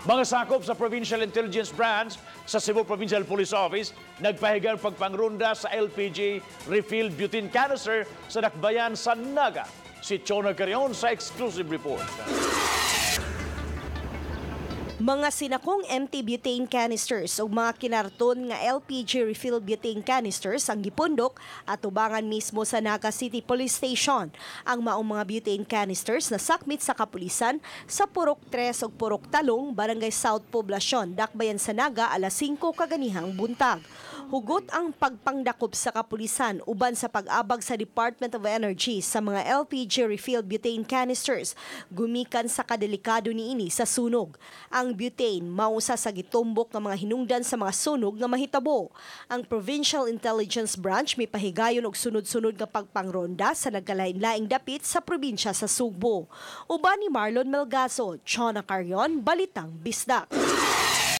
Mga sakop sa Provincial Intelligence Branch sa Cebu Provincial Police Office nagpahigayon pagpangrunda sa LPG refill butane canister sa Dakbayan sa Naga. Si Chona Carion sa exclusive report. Mga sinakong empty butane canisters ug mga kinarton nga LPG refill butane canisters ang gipundok at tubangan mismo sa Naga City Police Station. Ang maong mga butane canisters na sakmit sa kapulisan sa Purok 3 ug Purok Talong, Barangay South Poblacion, Dakbayan sa Naga, alas 5 kaganihang buntag. Hugot ang pagpangdakop sa kapulisan uban sa pag-abag sa Department of Energy sa mga LPG refill butane canisters gumikan sa kadelikado niini sa sunog. Ang butane mausa sa gitumbok nga mga hinungdan sa mga sunog nga mahitabo. Ang Provincial Intelligence Branch may pahigayon og sunod-sunod nga pagpangronda sa nagkalain-laing dapit sa probinsya sa Sugbo. Uban ni Marlon Melgazo, Chona Carion, Balitang Bisdak.